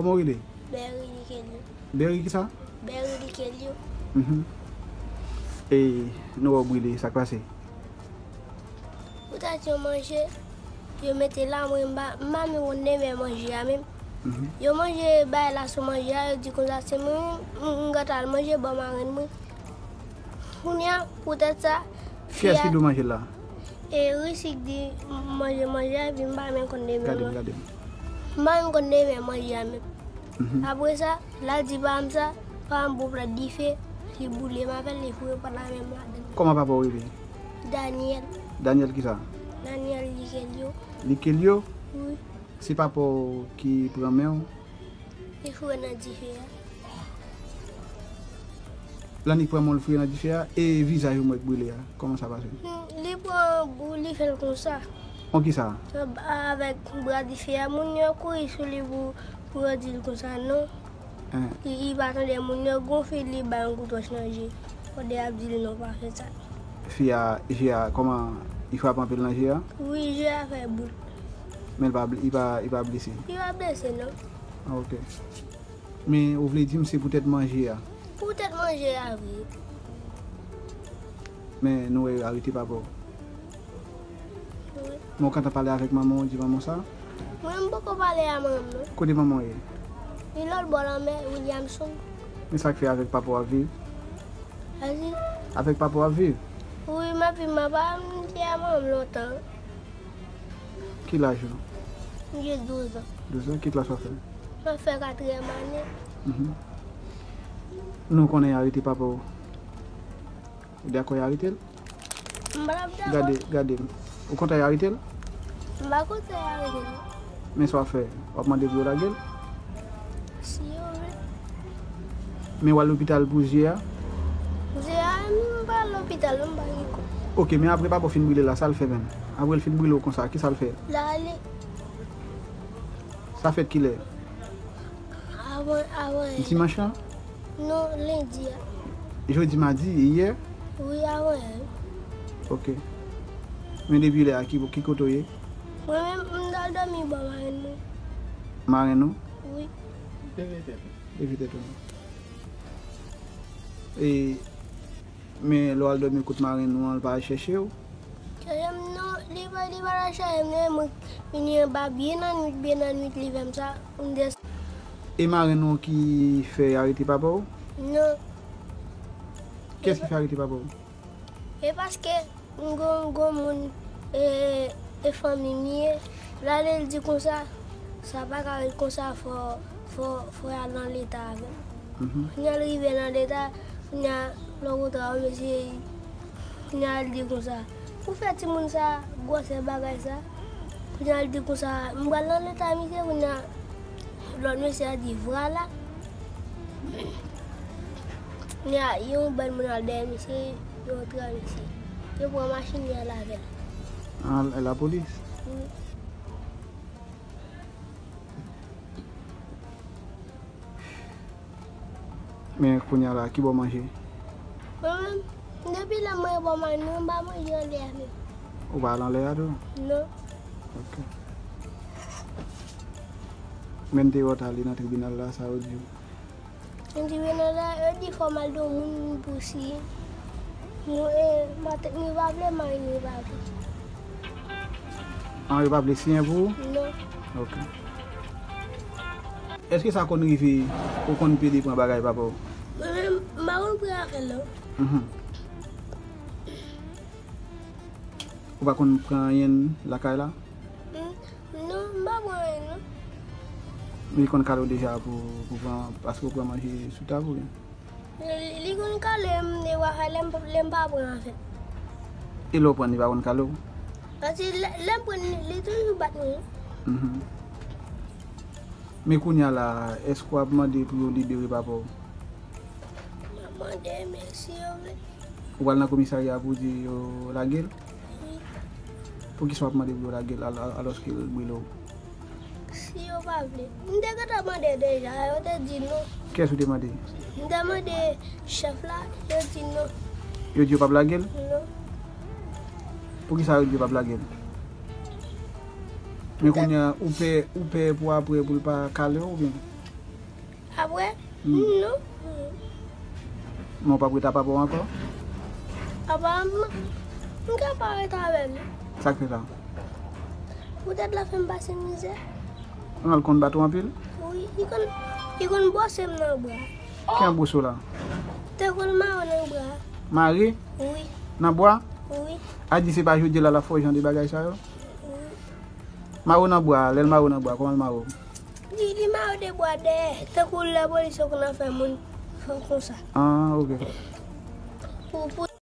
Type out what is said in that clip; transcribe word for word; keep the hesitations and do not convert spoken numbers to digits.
Ou rele? Berry Likelio. Berry kisa? Berry Likelio. Mhm. E nou wè w brile, sa k pase? Poutèt yon manje, yo mete la, mwen m pa, m pa menm konn renmen manje a menm. Mhm. Yo manje bay la sou manje a, yo di konsa, se mwen menm, m, m gentan al manje bò marenn mwen. Kounye a, poutèt sa, kiyès ki di w manje la? E Risi ki di manje manje a, epi m pa menm konn renmen manje. Gade m, gade m. M pa menm konn renmen manje a menm. Mhm. Apre sa, l al di pa m sa, pa m bon plat dife, li boule m avè l, li foure plat la menm ladan. Kòman papa w rele? Daniel. Daniel kisa? Daniel Likelio. Likelio? Wi. Se papa w ki pran men w? Li foure nan dife a. Lè li pran men w, li foure nan dife a, e vizaj ou mwen k brile a, kòman sa pase? Hmm, li pran boul, li fè l konsa. Kon kisa? Avèk bra dife a, moun yo kouri sou li pou, pou yo di l konsa non. Hein. Li, li pa tande moun yo gon fi, li bay yon kout wòch nan je. Pandan y ap di l non, pa fè sa. Fi a, je a, kòman, li frape anpil nan je a? Wi, je a fè boul. Men li pa bl-, li pa, li pa blese? Li pa blese non. Ah, ok. Men ou vle di m se poutèt manje a? Poutèt manje a, wi. Men nou wè yo arete papa w. Wi. Men w gentan pale avèk manman w, di manman w sa? Mwen, m poko pale a manman m non. Kote manman w ye? Li lòt bò lanmè, Williamson. Men sa k fè avèk papa w ap viv? Azi. Avèk papa w ap viv? Wi, m ap viv, m ap, m te a manman m lontan. Ki laj ou? M gen douz an. Douz an, ki klas w ap fè? M ap fè katriyèm ane. Mhm. Nou konnen y arete papa w. Ou dakò y arete l? M pa t ap dakò. Gade, gade m. Ou kontan y arete l? M pa kontan y arete l. Men sa w ap fè? W ap mande pou yo lage l? Si yo vle. Men w al lopital pou je a? Je a, m pa al lopital non, m pa gen kòb. Ok, men apre papa w fin brile la, sa l fè menm? Apre l fin brile w konsa, kisa l fè? L ale. Sa fèt kilè? Avan, avan yè. Dimanch lan? Non, lendi a. Jodi, madi, yè? Wi, avan yè. Ok. Men depi lè a, ki, ki kote w ye? Mwen menm, m t al dòmi bò marenn mwen. Marenn ou? Wi. Leve tèt ou. Leve tèt ou non. E, men lè w al dòmi kot marenn ou an, l pa al chèche w? Chèche m non, li pa, li pa t al chèche m non, mwen vini anba byen nan nwit, byen nan nwit, li fè m sa, m desann. E marenn ou ki fè y arete papa w? Non. Kiyès ki fè arete papa w? E paske m gon, gon moun, e, e fanmi m ye, l ale l di konsa, sa pa ka ret konsa, fò, fò, fò y al nan leta avè m. Mhm. Kounye a l rive nan leta, kounye a lè w kontre a yon mesye, kounye a l di konsa, pou fè timoun sa gwosè bagay sa, kounye a l di konsa, m pral nan leta misye, kounye a lòt mesye a di vwala. Kounye a yon bann moun al dèyè misye, yo antre misye. Yo pran machin li al avè l. Ah, lapolis? Wi. Men kounye a la, ki bò w manje? Mwen menm, depi lè m manje bò marenn mwen, m pa manje anlè a menm. Ou pa al anlè a tou? Non. Ok. Men m te wè w t ale nan tribinal la, sa yo di w? Nan tribinal la, yo di fò m al di yon moun pou siyen. Mwen, e, matant mwen pa vle, mari mwen pa vle. Ah, yo pa vle siyen pou ou? Non. Ok. Èske sa konn rive ou konn pede pran bagay papa w? Mwen menm, m pa konn pran afè l non. Mhm. Ou pa konn pran anyen lakay la? Hmm, non, m pa pran anyen non. Men li konn kale w deja pou, pou pran, paske w pran manje sou tab oubyen? Li, li konn kale m, li pa fè lè m, lè m pa pran afè l. E lè w pran, li pa konn kale w? Paske lè, lè m pran, li, li toujou bat mwen. Mhm. Men kounye a la, èske w ap mande pou yo libere papa w? M ap mande, men si yo vle. Ou pral nan komisarya pou di yo lage l? Wi. Poukisa w ap mande pou yo lage l al-, al-, alòske l brile w? Si yo pa vle. M te gentan mande deja, yo te di non. Kiyès ou te mande? M te mande chèf la, yo di non. Yo di yo p ap lage l? Non. Poukisa yo di yo p ap lage l? Men kounye a, ou pè, ou pè pou apre pou l pa kale w oubyen? Apre, non. Men w p ap rete a papa w ankò? Apa m, m ka pa rete avè l. Sa k fè sa? Poutèt l ap fè m pase mizè. An, l konn bat ou anpil? Wi, li konn, li konn bwose m nan bra. Ki an bwose w la? Te konn mare w nan bra. Mare? Wi. Nan bwa? Wi. A di se pa jodi la l ap fè w jan de bagay sa yo? Wi. Mare w nan bra, lè l mare w nan bra, kòman l mare w? Li, li mare w de bwa dèyè, tankou lapolis yo konn ap fè moun fè konsa. Ah, ok. Pou, pou